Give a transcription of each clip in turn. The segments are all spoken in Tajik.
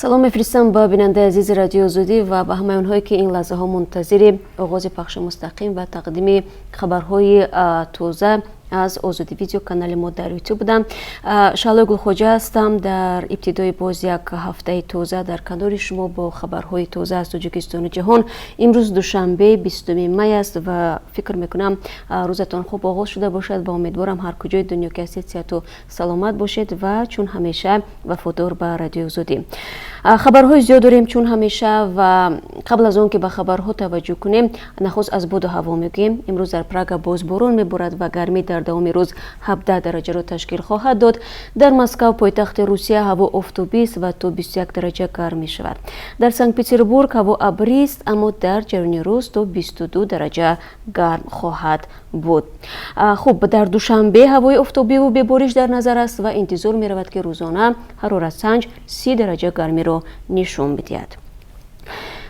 Салом мефиристам ба бинандаи азизи Радиои Озодӣ ва ба ҳамаи онҳое, ки ин лаҳзаҳо мунтазири оғози пахши мустақим ва тақдими хабарҳои тоза аз Озодӣ Видео, канали мо дар Ютуб буданд. Шаҳлои Гулхоҷа ҳастам. Дар ибтидои боз як ҳафтаи тоза дар канори шумо бо хабарҳои тоза аз Тоҷикистону ҷаҳон. Имрӯз душанбе, 20 май аст ва фикр мекунам, рӯзатон хуб оғоз шуда бошад ва умедворам, ҳар куҷои дунё ки ҳастед, сиҳату саломат бошед ва чун ҳамеша вафодор ба Радиои Озодӣ. Хабарҳои зиёд дорем, чун ҳамеша, ва қабл аз он ки ба хабарҳо таваҷҷӯҳ кунем, нахуст аз боду ҳаво мегӯем. Имрӯз дар Прага боз борон меборад ва гармӣ дар давоми рӯз 17 дараҷаро ташкил хоҳад дод. Дар Москав, пойтахти Русия, ҳаво офтобист ва то 21 дараҷа гарм мешавад. Дар Санкт Петербург ҳаво абрист, аммо дар ҷараёни рӯз то 22 дараҷа гарм хоҳад буд. Хуб, дар Душанбе ҳавои офтобиву бебориш дар назар аст ва интизор меравад, ки рӯзона ҳароратсанҷ 30 дараҷа гармиро нишон бидиҳад.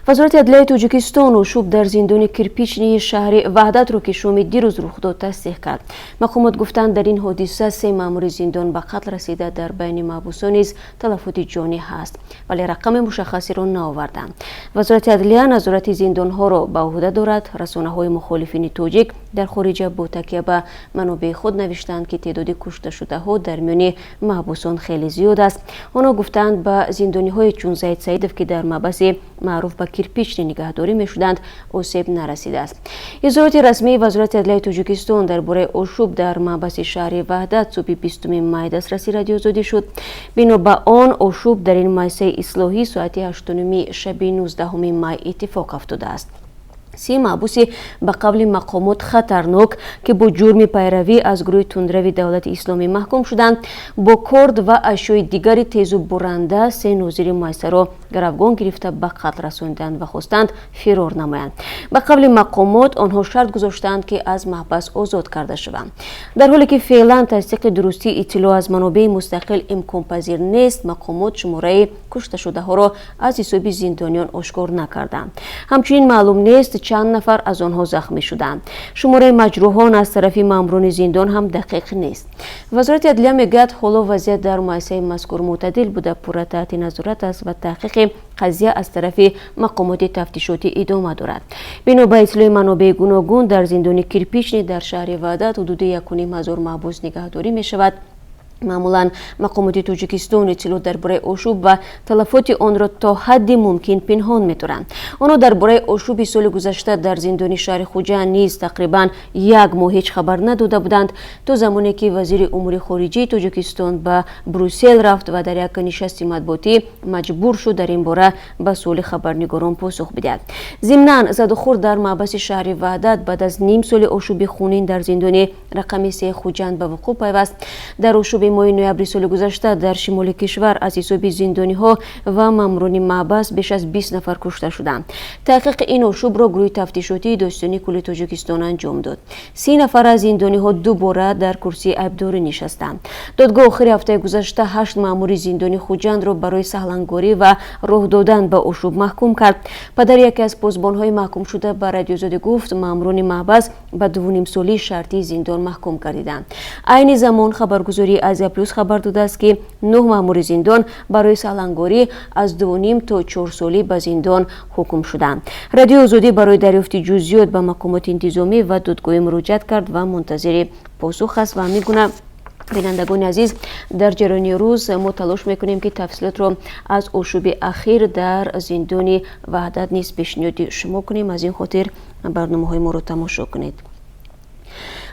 Вазорати адлияи Тоҷикистон ошӯб дар зиндони Кирпичнии шаҳри Ваҳдатро, ки шоми дирӯз рух дод, тасдиқ кард. Мақомот гуфтанд, дар ин ҳодиса се маъмури зиндон ба қатл расида, дар байни маҳбусон низ талафоти ҷонӣ ҳаст, вале рақами мушаххасеро наоварданд. Вазорати адлия назорати зиндонҳоро ба ӯҳда дорад. Расонаҳои мухолифини тоҷик дар хориҷа бо такя ба манобеи худ навиштанд, ки теъдоди кушташудаҳо дар миёни маҳбусон хеле зиёд аст. Онҳо гуфтанд, ба зиндониҳое чун Заид Саидов, ки дар маҳбаси маъруф ба Кирпични нигаҳдорӣ мешуданд, осеб нарасидааст. Изҳороти расмии Вазорати адлияи Тоҷикистон дар бораи ошӯб дар маҳбаси шаҳри Ваҳдат субҳи 20 май дастраси Радиои Озодӣ шуд. Бино ба он, ошӯб дар ин муассисаи ислоҳӣ соати 8:30 шаби 19 май иттифоқ афтодааст. 30 маҳбуси ба қавли мақомот хатарнок, ки бо ҷурми пайравӣ аз гурӯҳи тундрави Давлати Исломӣ маҳкум шуданд, бо корд ва ашёи дигари тезу буранда се нозири муассисаро гаравгон гирифта, ба қатл расониданд ва хостанд фирор намоянд. Ба қавли мақомот, онҳо шарт гузоштаанд, ки аз маҳбас озод карда шаванд. Дар ҳоле ки феълан тасдиқи дурустии иттилоъ аз манобеи мустақил имконпазир нест, мақомот шумораи кушташудаҳоро аз ҳисоби зиндониён ошкор накарданд. Ҳамчунин маълум нест, чанд нафар аз онҳо захмӣ шуданд. Шумораи маҷрӯҳон аз тарафи маъмурони зиндон ҳам дақиқ нест. Вазорати адлия мегӯяд, ҳоло вазъият дар муассисаи мазкур мӯътадил буда, пурра таҳти назорат аст ва таҳқиқи қазия аз тарафи мақомоти тафтишотӣ идома дорад. Бино ба иттилои манобеи гуногун, дар зиндони Кирпични дар шаҳри Ваҳдат ҳудуди 1500 маҳбус нигаҳдорӣ мешавад. Маъмулан мақомоти Тоҷикистон иттилоъ дар бораи ошӯб ва талафоти онро то ҳадди мумкин пинҳон медоранд. Онҳо дар бораи ошӯби соли гузашта дар зиндони шаҳри Хуҷанд низ тақрибан як моҳ ҳеҷ хабар надода буданд, то замоне ки вазири умури хориҷии Тоҷикистон ба Брюссел рафт ва дар як нишасти матбуотӣ маҷбур шуд дар ин бора ба суоли хабарнигорон посух бидиҳад. Зимнан, задухӯрд дар маҳбаси шаҳри Ваҳдат баъд аз ним соли ошӯби хунин дар зиндони рақами се Хуҷанд ба вуқӯъ пайваст. Дар ошӯби моҳи ноябри соли гузашта дар шимоли кишвар аз ҳисоби зиндониҳо ва маъмурони маҳбас беш аз 20 нафар кушта шуданд. Таҳқиқи ин ошӯбро гурӯҳи тафтишотии Додситонии кулли Тоҷикистон анҷом дод. 30 нафар аз зиндониҳо дубора дар курсии айбдорӣ нишастанд. Додгоҳ охири ҳафтаи гузашта ҳашт маъмури зиндони Хуҷандро барои саҳлангорӣ ва роҳ додан ба ошӯб маҳкум кард. Падари яке аз посбонҳои маҳкумшуда ба Радиои Озодӣ гуфт, маъмурони маҳбас ба 2,5 солии шартии зиндон маҳкум гардиданд. Айни замон хабаргузории Азия Плюс хабар додааст, ки нӯҳ маъмури зиндон барои саҳлангорӣ аз 2,5 то 4 солӣ ба зиндон ҳукм шуданд. Радиои Озодӣ барои дарёфти ҷузъиёт ба мақомоти интизомӣ ва додгоҳӣ муроҷиат кард ва мунтазири посух аст. Ва ҳамин гуна, бинандагони азиз, дар ҷараёни рӯз мо талош мекунем, ки тафсилотро аз ошӯби ахир дар зиндони Ваҳдат низ пешниҳоди шумо кунем. Аз ин хотир барномаҳои моро тамошо кунед.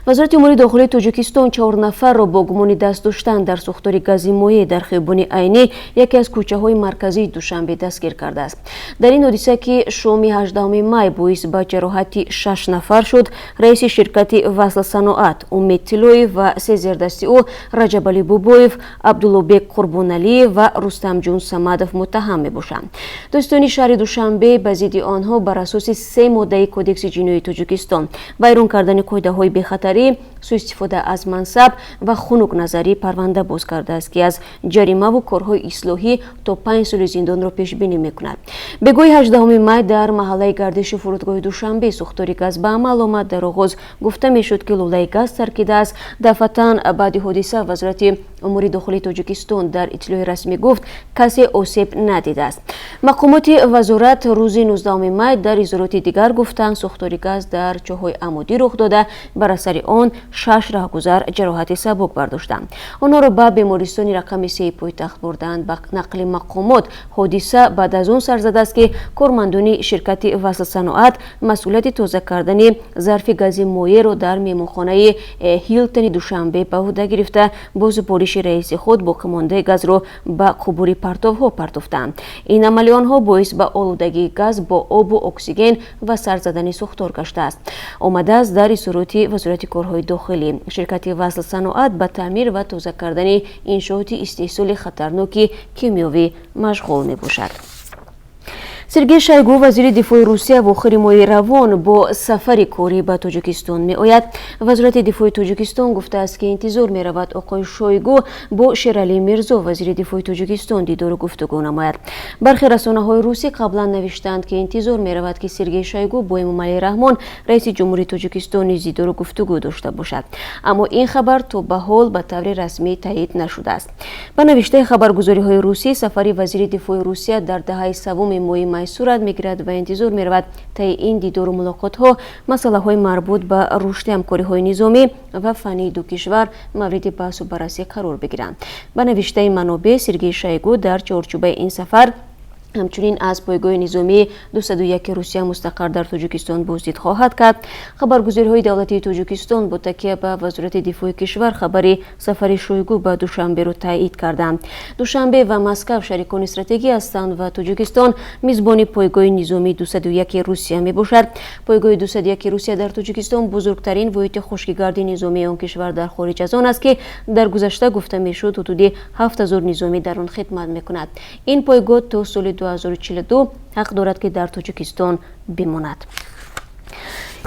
Вазорати умури дохилии Тоҷикистон чор нафарро бо гумони даст доштан дар сӯхтори гази моеъ дар хиёбони Айнӣ, яке аз кӯчаҳои марказии Душанбе, дастгир кардааст. Дар ин ҳодиса, ки шоми 18 май боис ба ҷароҳати шаш нафар шуд, раиси ширкати Васлсаноат Умед Тиллоев ва се зердасти ӯ Раҷабалӣ Бобоев, Абдуллобек Қурбоналиев ва Рустамҷон Самадов муттаҳам мебошанд. Додситонии шаҳри Душанбе ба зидди онҳо бар асоси се моддаи Кодекси ҷиноии Тоҷикистон: вайрон кардани қоидаҳои бехатарӣ, Суистифода аз мансаб ва хунукназарӣ парванда боз кардааст, ки аз ҷаримаву корҳои ислоҳӣ то 5 соли зиндонро пешбинӣ мекунад. Бегоҳи 18 май дар маҳаллаи Гардиши фурудгоҳи Душанбе сӯхтори газ ба амал омад. Дар оғоз гуфта мешуд, ки лӯлаи газ таркидааст. Дафъатан баъди ҳодиса Вазорати умури дохилии Тоҷикистон дар иттилои расмӣ гуфт, касе осеб надидааст. Мақомоти вазорат рӯзи 19 май дар изҳороти дигар гуфтанд, сӯхтори газ дар чоҳҳои амудӣ рух дода, бар асари он шаш раҳгузар ҷароҳати сабук бардоштанд. Онҳоро ба бемористони рақами сеи пойтахт бурданд. Ба нақли мақомот, ҳодиса баъд аз он сар задааст, ки кормандони ширкати Васлсаноат масъулияти тоза кардани зарфи гази моеъро дар меҳмонхонаи Ҳилтони Душанбе ба ӯҳда гирифта, бо супориши раиси худ боқимондаи газро ба қубури партовҳо партофтанд. Ин амали онҳо боис ба олудагии газ бо обу оксиген ва сар задани сӯхтор гаштааст, омадааст дар изҳороти Вазорати корҳои дохилӣ. Ширкати Васлсаноат ба таъмир ва тоза кардани иншооти истеҳсоли хатарноки кимиёвӣ машғул мебошад. Сергей Шойгу, вазири дифои Русия, охири моҳи равон бо сафари корӣ ба Тоҷикистон меояд. Вазорати дифои Тоҷикистон гуфтааст, ки интизор меравад, оқои Шойгу бо Шералӣ Мирзо, вазири дифои Тоҷикистон, дидору гуфтугӯ намояд. Бархе расонаҳои русӣ қаблан навиштаанд, ки интизор меравад, ки Сергей Шойгу бо Эмомалӣ Раҳмон, раиси ҷумҳурии Тоҷикистон, низ дидору гуфтугӯ дошта бошад, аммо ин хабар то ба ҳол ба таври расмӣ таъид нашудааст. Ба навиштаи хабаргузориҳои русӣ, сафари вазири дифои Русия дар даҳаи севуми моҳи май сурат мегирад ва интизор меравад, таи ин дидору мулоқотҳо масъалаҳои марбут ба рушди ҳамкориҳои низомӣ ва фаннии ду кишвар мавриди баҳсу баррасӣ қарор бигиранд. Ба навиштаи манобеъ, Сергей Шойгу дар чорчӯбаи ин сафар ҳамчунин аз пойгоҳи низомии 201 Русия мустақар дар Тоҷикистон боздид хоҳад кард. Хабаргузориҳои давлатии Тоҷикистон бо такя ба Вазорати дифои кишвар хабари сафари Шойгу ба Душанберо таъид карданд. Душанбе ва Москав шарикони стратегӣ ҳастанд ва Тоҷикистон мизбони пойгоҳи низомии 201 Русия мебошад. Пойгоҳи 201 Русия дар Тоҷикистон бузургтарин воҳиди хушкигарди низомии он кишвар дар хориҷ аз он аст, ки дар гузашта гуфта мешуд, ҳудуди 7000 низомӣ дар он хидмат мекунад. Ин пойгоҳ то соли 2042 ҳақ дорад, ки дар Тоҷикистон бимонад.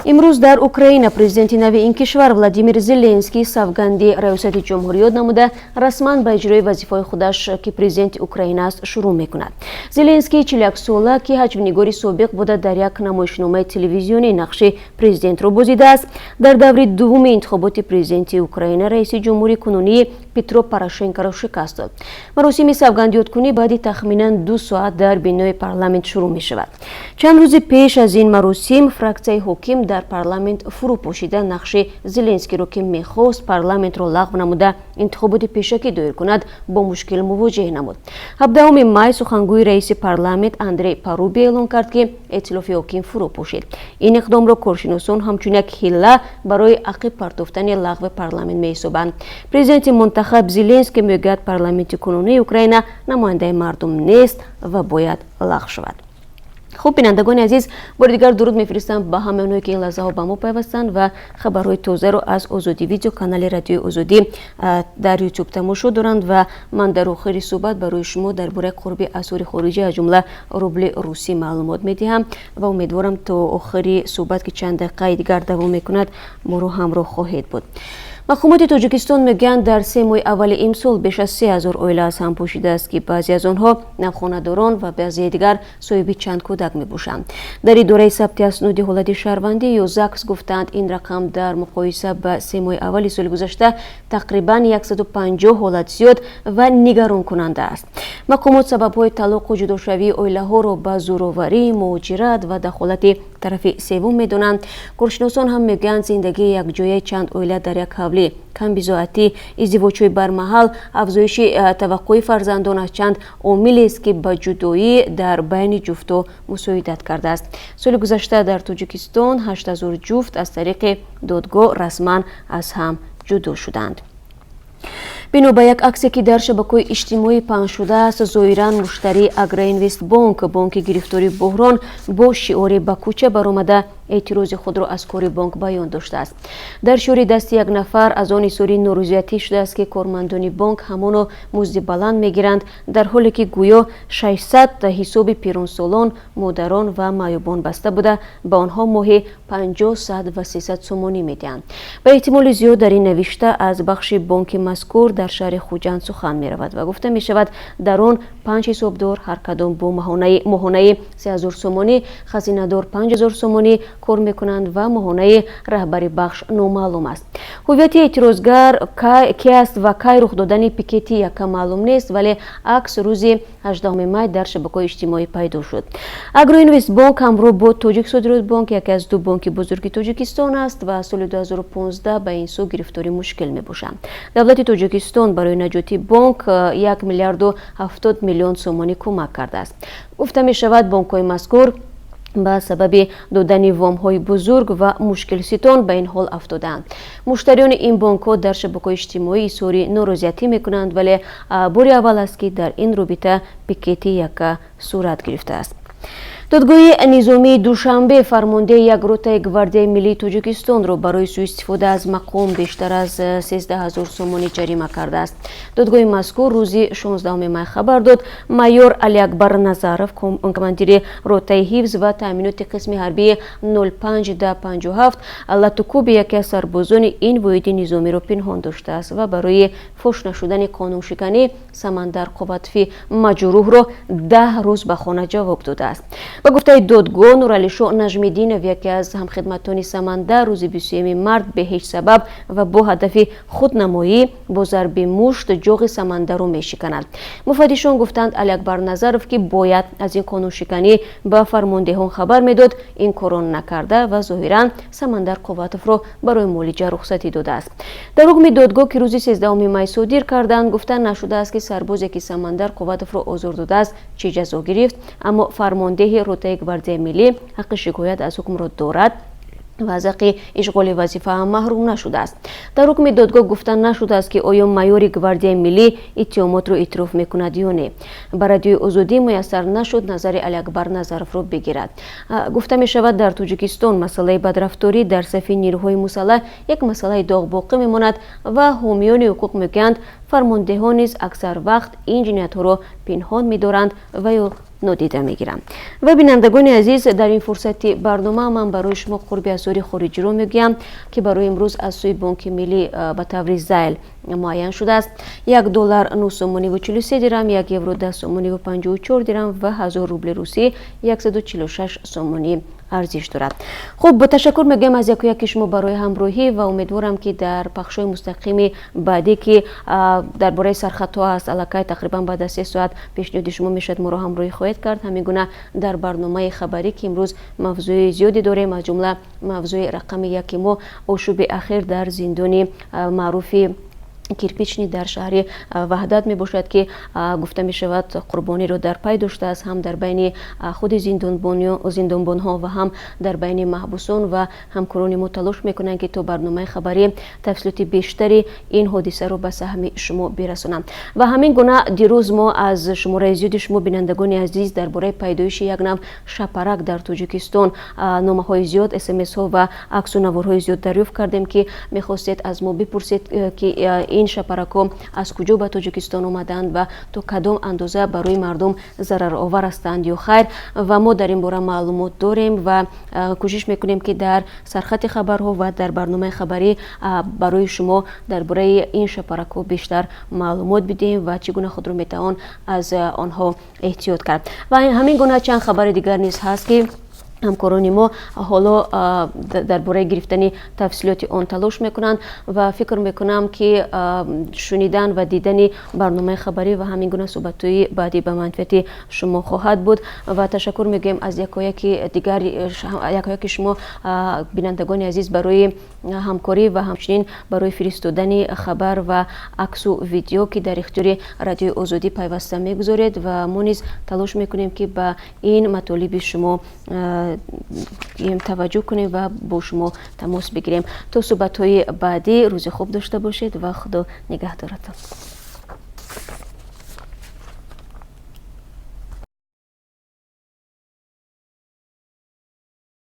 Имрӯз дар Украина президенти нави ин кишвар Владимир Зеленский савганди раёсати ҷумҳурӣ ёд намуда, расман ба иҷрои вазифаи худаш, ки президенти Украина аст, шурӯъ мекунад. Зеленский, 41сола, ки ҳаҷвнигори собиқ буда, дар як намоишномаи телевизионӣ нақши президентро бозидааст, дар даври дуввуми интихоботи президенти Украина раиси ҷумҳури кунунии Петро Порошенкоро шикаст дод. Маросими савгандёдкунӣ баъди тахминан 2 соат дар бинои парламент шурӯъ мешавад. Чанд рӯзи пеш аз ин маросим фраксияи ҳоким дар парламент фурӯ пошида, нақши Зеленскиро, ки мехост парламентро лағв намуда, интихоботи пешакӣ доир кунад, бо мушкил мувоҷеҳ намуд. 17 май сухангӯи раиси парламент Андрей Парубий эълон кард, ки эътилофи ҳоким фурӯ пошид. Ин иқдомро коршиносон ҳамчун як ҳилла барои ақиб партофтани лағви парламент меҳисобанд. Президенти мунтахаб Зеленский мегӯяд, парламенти кунунии Украина намояндаи мардум нест ва бояд лағв шавад. Хуб, бинандагони азиз, бори дигар дуруд мефиристам ба ҳамаи онҳое, ки ин лаҳзаҳо ба мо пайвастанд ва хабарҳои тозаро аз Озодӣ Видео, канали Радиои Озодӣ дар Ютуб тамошо доранд. Ва ман дар охири суҳбат барои шумо дар бораи қурби асъори хориҷӣ, аз ҷумла рубли русӣ, маълумот медиҳам ва умедворам, то охири суҳбат, ки чанд дақиқаи дигар давом мекунад, моро ҳамроҳ хоҳед буд. Мақомоти Тоҷикистон мегӯянд, дар 3 моҳи аввали имсол беш аз 3000 оила аз ҳам пошидааст, ки баъзе аз онҳо навхонадорон ва баъзеи дигар соҳиби чанд кӯдак мебошанд. Дар идораи сабти асноди ҳолати шаҳрвандӣ ё ЗАГС гуфтаанд, ин рақам дар муқоиса ба 3 моҳи аввали соли гузашта тақрибан 150 ҳолат зиёд ва нигаронкунанда аст. Мақомот сабабҳои талоқу ҷудошавии оилаҳоро ба зӯроварӣ, муҳоҷират ва дахолати тарафи севум медонанд. Коршиносон ҳам мегӯянд, зиндагии якҷояи чанд оила дар як ҳавлӣ, камбизоатӣ, издивоҷҳои бармаҳал, афзоиши таваққуи фарзандон аз чанд омилест, ки ба ҷудоӣ дар байни ҷуфтҳо мусоидат кардааст. Соли гузашта дар Тоҷикистон 8000 ҷуфт аз тариқи додгоҳ расман аз ҳам ҷудо шуданд. Бино ба як аксе, ки дар шабакаҳои иҷтимоӣ паҳн шудааст, зоҳиран муштарии Агроинвестбонк, бонки гирифтори буҳрон, бо шиори ба кӯча баромада. Эътирози худро аз кори бонк баён доштааст. Дар шиори дасти як нафар аз он изҳори норозиятӣ шудааст, ки кормандони бонк ҳамоно музди баланд мегиранд, дар ҳоле ки гӯё 600 ҳисоби пиронсолон, модарон ва маъюбон баста буда, ба онҳо моҳи 50, 100 ва 300 сомонӣ медиҳанд. Ба эҳтимоли зиёд, дар ин навишта аз бахши бонки мазкур дар шаҳри Хуҷанд сухан меравад ва гуфта мешавад, дар он панҷ ҳисобдор, ҳар кадом бо моҳонаи 3000 сомонӣ, хазинадор 5000 сомонӣ кор мекунанд ва моҳонаи раҳбари бахш номаълум аст. Ҳувияти эътирозгар ки аст ва кай рух додани пикети якка маълум нест, вале акс рӯзи 18 май дар шабакаҳои иҷтимоӣ пайдо шуд. Агроинвестбонк ҳамроҳ бо Тоҷик Содиротбонк яке аз ду бонки бузурги Тоҷикистон аст ва соли 2015 ба ин сӯ гирифтори мушкил мебошанд. Давлати Тоҷикистон барои наҷоти бонк 1 миллиарду 70 миллион сомонӣ кӯмак кардааст. Гуфта мешавад, бонкҳои мазкур ба сабаби додани вомҳои бузург ва мушкилситон ба ин ҳол афтодаанд. Муштариёни ин бонкҳо дар шабакаҳои иҷтимоӣ изҳори норозиятӣ мекунанд, вале бори аввал аст, ки дар ин робита пикети якка сурат гирифтааст. Додгоҳи низомии Душанбе фармондеҳи як ротаи Гвардияи миллии Тоҷикистонро барои сӯистифода аз мақом бештар аз 13 000 сомонӣ ҷарима кардааст. Додгоҳи мазкур рӯзи 16 май хабар дод, майор Алиакбар Назаров, командири ротаи ҳифз ва таъминоти қисми ҳарбии 0557, латукуби яке аз сарбозони ин воҳиди низомиро пинҳон доштааст ва барои фош нашудани қонуншиканӣ Самандар Қувватови маҷрӯҳро 10 рӯз ба хона ҷавоб додааст. Ба гуфтаи додгоҳ, Нуралишо Нажмиддинов, яке аз ҳамхидматони Самандар, рӯзи 23 март бе ҳеҷ сабаб ва бо ҳадафи худнамоӣ бо зарби мушт ҷоғи Самандарро мешиканад. Муфаттишон гуфтанд, Алиакбар Назаров, ки бояд аз ин қонуншиканӣ ба фармондеҳон хабар медод, ин корро накарда ва зоҳиран Самандар Қувватовро барои муолиҷа рухсатӣ додааст. Дар ҳукми додгоҳ, ки рӯзи 13 май содир карданд, гуфта нашудааст, ки сарбозе, ки Самандар Қувватовро озор додааст, чӣ ҷазо гирифт, аммо фармондеҳи ротаи Гвардияи миллӣ ҳаққи шикоят аз ҳукмро дорад ва аз ҳаққи ишғоли вазифа ҳам маҳрум нашудааст. Дар ҳукми додгоҳ гуфта нашудааст, ки оё майори Гвардияи миллӣ иттиҳомотро эътироф мекунад ё не. Ба Радиои Озодӣ муяссар нашуд назари Алиакбар Назаровро бигирад. Гуфта мешавад, дар Тоҷикистон масъалаи бадрафторӣ дар сафи нерӯҳои мусаллаҳ як масъалаи доғ боқӣ мемонад ва ҳомиёни ҳуқуқ мегӯянд, фармондеҳон низ аксар вақт ин ҷиноятҳоро пинҳон медоранд ва ё нодида мегиранд. Ва, бинандагони азиз, дар ин фурсати барнома ман барои шумо қурби асъори хориҷиро мегӯям, ки барои имрӯз аз сӯи Бонки Миллӣ ба таври зайл муайян шудааст. 1 доллар 9 сомониву 43 дирам, 1 евро 10 сомониву 54 дирам ва 1000 рубли русӣ 146 сомонӣ арзиш дорад. Хуб, ташаккур мегӯям аз яку яки шумо барои ҳамроҳӣ ва умедворам, ки дар пахшҳои мустақими баъдӣ, ки дар бораи сархатҳо аст, аллакай тақрибан баъд аз 3 соат пешниҳоди шумо мешавад, моро ҳамроҳӣ хоҳед кард. Ҳамин гуна дар барномаи хабарӣ, ки имрӯз мавзӯи зиёде дорем, аз ҷумла мавзӯи рақами яки мо ошӯби ахир дар зиндони маъруфи Кирпичный дар шаҳри Ваҳдат мебошад, ки гуфта мешавад, қурбониро дар пай доштааст ҳам дар байни худи зиндонбонҳо ва ҳам дар байни маҳбусон. Ва ҳамкорони мо талош мекунанд, ки то барномаи хабарӣ тафсилоти бештари ин ҳодисаро ба саҳми шумо бирасонанд. Ва ҳамин гуна дирӯз мо аз шумораи зиёди шумо, бинандагони азиз, дар бораи пайдоиши як нав шапарак дар Тоҷикистон номаҳои зиёд, смсҳо ва аксу наворҳои зиёд дарёфт кардем, ки мехостед аз мо бипурсед, ки ин шапаракҳо аз куҷо ба Тоҷикистон омаданд ва то кадом андоза барои мардум зараровар ҳастанд ё хайр. Ва мо дар ин бора маълумот дорем ва кӯшиш мекунем, ки дар сархати хабарҳо ва дар барномаи хабарӣ барои шумо дар бораи ин шапаракҳо бештар маълумот бидиҳем ва чӣ гуна худро метавон аз онҳо эҳтиёт кард. Ва ҳамин гуна чанд хабари дигар низ ҳаст, ки ҳамкорони мо ҳоло дар бораи гирифтани тафсилоти он талош мекунанд. Ва фикр мекунам, ки шунидан ва дидани барномаи хабарӣ ва ҳамин гуна суҳбатҳои баъдӣ ба манфиати шумо хоҳад буд. Ва ташаккур мегӯем аз якояки дигар якояки шумо, бинандагони азиз, барои ҳамкорӣ ва ҳамчунин барои фиристодани хабар ва аксу видео, ки дар ихтиёри Радиои Озодӣ пайваста мегузоред. Ва мо низ талош мекунем, ки ба ин матолиби шумо таваҷҷӯҳ кунем ва бо шумо тамос бигирем. То суҳбатҳои баъдӣ, рӯзи хуб дошта бошед ва Худо нигаҳдоратон.